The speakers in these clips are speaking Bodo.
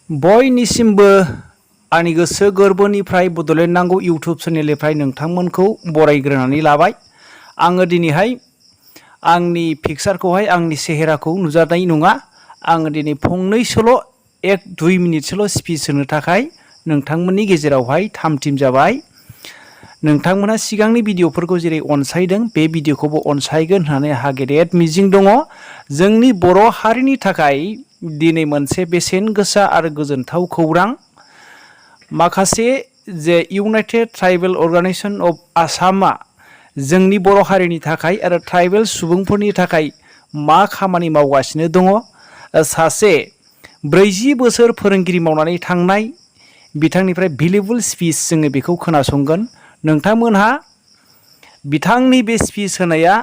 बयनिसिमबो आंनि गोसो गोरबोनिफ्राय बड'लेण्ड नांगौ इउटुब चेनेलनिफ्राय नोंथांमोनखौ बरायग्रोनानै लाबाय। आङो दिनैहाय आंनि पिक्सारखौहाय आंनि सेहेराखौ नुजानाय नङा। आङो दिनै फंनैसोल' 1-2 मिनिटसोल' स्पिच होनो थाखाय नोंथांमोननि गेजेरावहाय थाम-थिम जाबाय। नोंथांमोना सिगांनि भिडिअफोरखौ जेरै अनसायदों बे भिडिअखौबो अनसायगोन होननानै आंहा गेदेर मिजिं दङ। जोंनि बर' हारिनि थाखाय दिनै मोनसे बेसेन गोसा आरो गोजोनथाव खौरां। माखासे जे इउनाइटेड ट्राइबेल अर्गानाइजेशन अफ आसामा जोंनि बर' हारिनि थाखाय आरो ट्राइबेल सुबुंफोरनि थाखाय मा खामानि मावगासिनो दङ। सासे 40 बोसोर फोरोंगिरि मावनानै थांनाय बिथांनिफ्राय भेलुएबल स्पिच जोङो बेखौ खोनासंगोन। नोंथांमोनहा बिथांनि बे स्पिच होनाया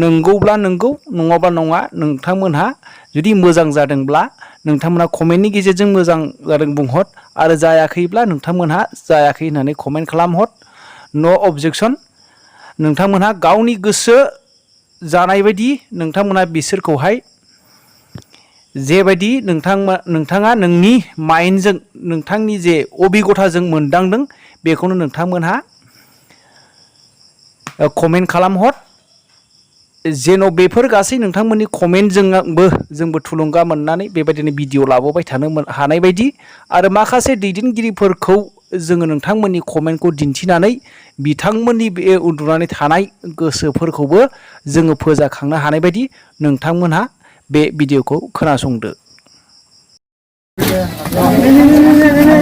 नंगौब्ला नंगौ, नङाब्ला नङा। नोंथांमोनहा जुदि मोजां जादोंब्ला नोंथांमोना कमेन्टनि गेजेरजों मोजां जादों बुंहर, आरो जायाखैब्ला नोंथांमोनहा जायाखै होननानै कमेन्ट खालामहर। नो अबजेक्शन। नोंथांमोनहा गावनि गोसो जानाय बायदि नोंथांमोनहा बिसोरखौहाय जेबायदि नोंथाङा नोंनि माइन्डजों नोंथांनि जे अबिगथाजों मोनदांदों बेखौनो नोंथांमोनहा कमेन्ट खालामहर। जेन' बेफोर गासै नोंथांमोननि कमेन्टजोंबो जोंबो थुलुंगा मोननानै बेबायदिनो भिडिअ लाबोबाय थानो हानाय बायदि, आरो माखासे दैदेनगिरिफोरखौ जोङो नोंथांमोननि कमेन्टखौ दिन्थिनानै बिथांमोननि बे उन्दुनानै थानाय गोसोफोरखौबो जोङो फोजाखांनो हानाय बायदि नोंथांमोनहा बे भिडिअखौ खोनासंदो।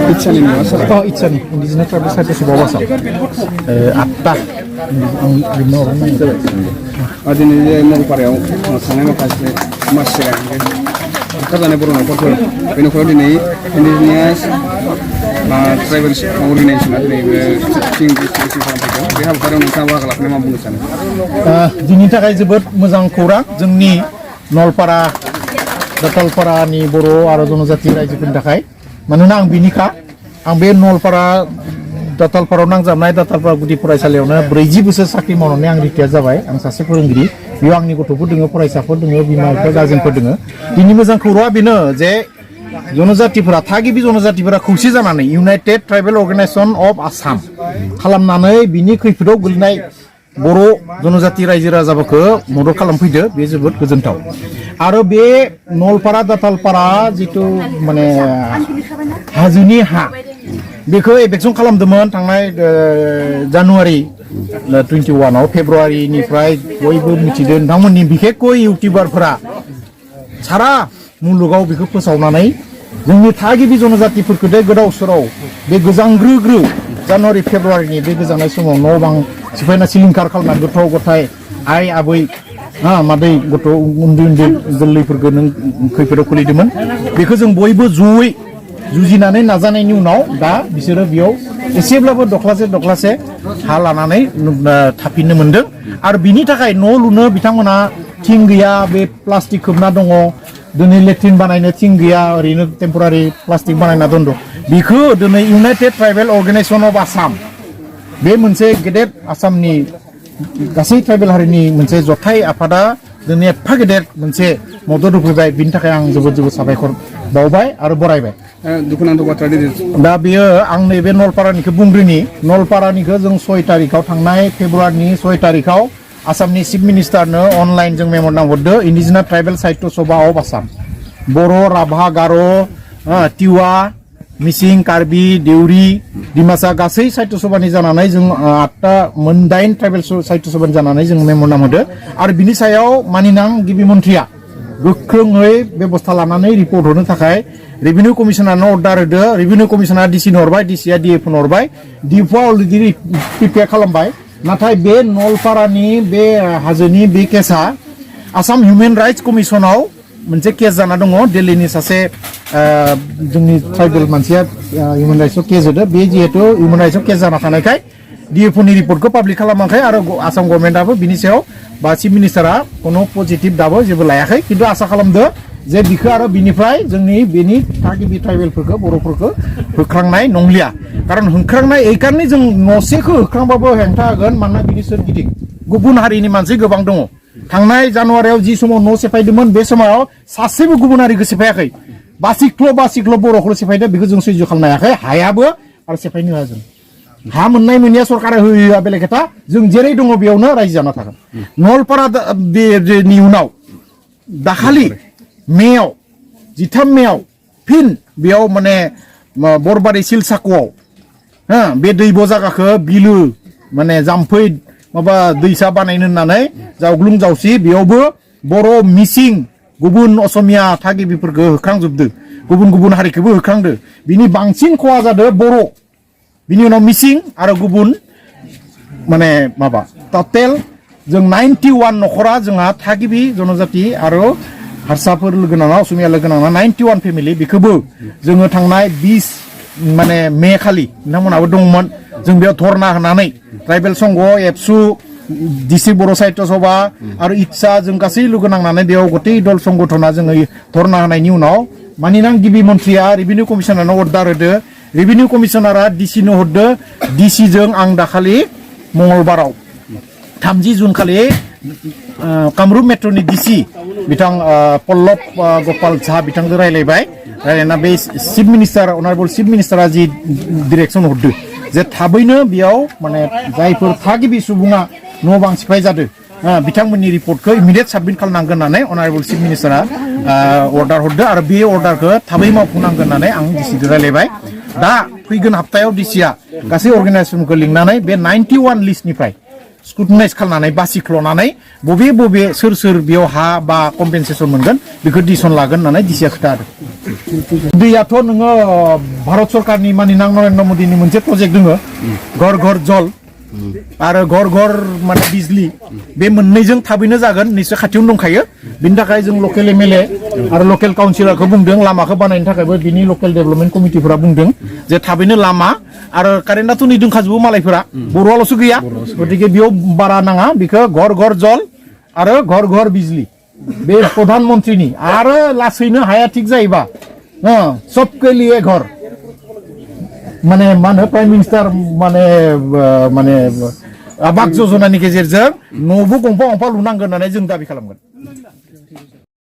Itchani, indígena tribal site of Assam. Atta, Adini mwjamg masana makase masyang. Karena Bodo porto, penukau ini indigenous tribal organization adini tinggi sampai. Dia baru nangkap kalau memang bunusan. Dini tak kaya sebut mwjang kourang, jengni nwngtangmwnni datalpara ni Bodo aro जनजाति रायजोफोरनि थाखाय। मानोना आं बिनिखा आं बे नलपारा दातालपारायाव नांजाबनाय दातालपारा गुदि फरायसालियावनो 40 बोसोर साख्रि मावनानै आं रिटायार जाबाय। आं सासे फोरोंगिरि, बेयाव आंनि गथ'फोर दङ, फरायसाफोर दङ, बिमा-बिफा गार्जेनफोर दङ। बिनि मोजां खौराङा बेनो जे जनजातिफोरा थागिबि जनजातिफोरा खौसे जानानै United tribal organisation of Assam खालामनानै बिनि खैफोदाव गोलैनाय बर' जनजाति रायजो राजाफोरखौ मदद खालामफैदो। बे जोबोद गोजोनथाव। आरो बे नलपारा दातालपारा जितु माने हाजोनि हा बेखौ एबेक्सन खालामदोंमोन थांनाय जानुवारि 21 फेब्रुवारिनिफ्राय बयबो मिथिदों। नोंथांमोननि बिखेखय इउटिउबारफोरा सारा मुलुगाव बेखौ फोसावनानै जोंनि थागिबि जनजातिफोरखौ गोदाव सोराव बे गोजांग्रो जानुवारि फेब्रुवारिनि बे गोजांनाय समाव न' बां सिफायना सिलिंखार खालामनानै गथ' गथाय आइ आबै मादै गथ' उन्दै गोरलैफोरखौ नों खैफोदाव खोलैदोंमोन। बेखौ जों बयबो जयै जुजिनानै नाजानायनि उनाव दा बिसोरो बेयाव एसेब्लाबो दख्लासे हा लानानै थाफिननो मोनदों। आरो बिनि थाखाय न' लुनो बिथांमोनहा थिं गैया, बे प्लास्टिक खोबना दङ। दिनै लेट्रिन बानायनो थिं गैया, ओरैनो टेम्परारि प्लास्टिक बानायना दङ। बेखौ दिनै United tribal organisation of Assam, बे मोनसे गेदेर आसामनि गासै ट्राइबेल हारिनि मोनसे जथाय आफादा दिनै एफा गेदेर मोनसे मदद होफैबाय। बिनि थाखाय आं जोबोद साबायखर बावबाय आरो बरायबाय। दुखुनांथाव बाथ्रा दिनै दा बेयो आं नैबे नलपारानिखौ बुंग्रोनि। नलपारानिखौ जों 6 तारिखाव थांनाय फेब्रुवारिनि 6 तारिखाव आसामनि चिफ मिनिस्टारनो अनलाइन जों मेम'रेन्डाम हरदो। Indigenous tribal Sahitya Sabha of Assam, Bodo', Rabha, Garo', Tiwa, Mising, Karbi, Deori, Dimasa गासै साहित्य सभानि जानानै जों 8 ट्राइबेल साहित्य सभानि जानानै जों मेम'रेन्डाम होदो। आरो बिनि सायाव मानिनां गिबि मन्थ्रिया गोख्रोङै बेबस्था लानानै रिपर्ट हरनो थाखाय रेभिनिउ कमिशनारनो अर्डार होदो। रेभिनिउ कमिशनारा डिसिनो हरबाय, डिसिआ डिएफनो हरबाय। डिएफआ अलरेडि प्रिपेयार खालामबाय। नाथाय बे नलपारानि बे हाजोनि बे केसा आसाम हिउमेन राइट्स कमिसनाव मोनसे केस जाना दङ। दिल्लीनि सासे जोंनि ट्राइबेल मानसिया हिउमेन राइट्सआव केस होदो। बे जिहेतु हिउमेन राइट्सआव केस जाना थानायखाय डिएफनि रिपर्टखौ पाब्लिक खालामाखै आरो आसाम गभर्नमेन्टआबो बिनि सायाव बा चिफ मिनिस्टारा कोनो पजिटिभ दाबो जेबो लायाखै। खिन्थु आसा खालामदो जे बिखौ आरो बिनिफ्राय जोंनि बेनि थागिबि ट्राइबेलफोरखौ बर'फोरखौ होख्रांनाय नंलिया। खारन होख्रांनाय एखारनि जों न'सेखौ होख्रांबाबो हेंथा होगोन। मानोना बिनि सोरगिदिं गुबुन हारिनि मानसि गोबां दङ। थांनाय जानुवारियाव जि समाव न' सेफायदोंमोन बे समाव सासेबो गुबुन हारिखौ सेफायाखै। बासिख्ल' बर'खौ सेफायदो बेखौ जों सैज्य खालामनो हायाखै हायाबो आरो सेफायनो हाया जों हा मोननाय मोनैया सरकारा होयोआ बेलेग खोथा जों जेरै दङ बेयावनो रायजो जाना थागोन नलपारा नि उनाव दाखालि मेयाव 13 मेयाव फिन बेयाव माने बरबारि सिलसाकुआव बे दैब' जागाखौ बिलो माने जाम्फै माबा दैसा बानायनो होननानै जावग्लुं जावसि बेयावबो बर' मिसिं गुबुन असमिया थागिबिफोरखौ होख्रांजोबदों गुबुन हारिखौबो होख्रांदो बिनि बांसिन खहा जादों बर' बिनि उनाव मिसिं आरो गुबुन माने माबा टटेल जों 91 नखरा जोंहा थागिबि जनजाति आरो हारसाफोर लोगो नांना असमिया लोगो नांना 91 फेमिलि बेखौबो जोङो थांनाय 20 माने मे खालि नोंथांमोनाबो दंमोन जों बेयाव धरना होनानै ट्राइबेल संघ एबसु डिसि बर' साहित्य सभा आरो इटसा जों गासै लोगो नांनानै बेयाव गतै दल संगठना जोङो धरना होनायनि उनाव मानिनां गिबि मन्थ्रिया रेभिनिउ कमिसनारनो अर्डार होदो रेभिनिउ कमिसनारा डिसिनो हरदो डिसिजों आं दाखालि मंगलबाराव 30 जुन खालि कामरुप मेट्र'नि डिसि बिथां पल्लभ गपाल साहा बिथांजों रायलायना बे चिफ मिनिस्टार अनारेबल चिफ मिनिस्टारा जि डिरेक्सन हरदो जे थाबैनो बेयाव माने जायफोर थागिबि सुबुङा न' बां सिफाय जादों बिथांमोननि रिपर्टखौ इमिडियेट साबमिट खालामनांगोन होननानै अनारेबल चिफ मिनिस्टारा अर्डार हरदो आरो बे अर्डारखौ थाबै मावफुंनांगोन होननानै आं डिसिजों रायलायबाय दा फैगोन हप्तायाव डिसिया गासै अर्गानाइजेसनखौ लिंनानै बे 91 लिस्टनिफ्राय स्क्रुटिनाइज खालामनानै बासिख्ल'नानै बबे सोर बेयाव हा बा कम्पेनसेसन मोनगोन बेखौ डिसिसन लागोन होननानै डिसिया खोथा होदों दैयाथ' नोङो भारत सरकारनि मानिनां नरेन्द्र मोदीनि मोनसे प्रजेक्ट दङ घर घर जल आरो घर घर माने बिजली बे मोननैजों थाबैनो जागोन निश्चय खाथियावनो दंखायो बिनि थाखाय जों लकेल एमएलए आरो लकेल काउन्सिलरखौ बुंदों लामाखौ बानायनो थाखायबो बिनि लकेल डेभेलपमेन्ट कमिटिफोरा बुंदों जे थाबैनो लामा आरो कारेन्टआथ' नै दंखाजोबो मालायफोरा बर'आल'सो गैया गतिके बेयाव बारा नाङा बेखौ घर घर जल आरो घर घर बिजली बे प्रधान मन्त्रिनि आरो लासैनो हाया थिग जायोबा सबके लिए घर माने मा होनो प्राइम मिनिस्टार माने आबास योजनानि गेजेरजों न'बो गंफा लुनांगोन होननानै जों दाबि खालामगोन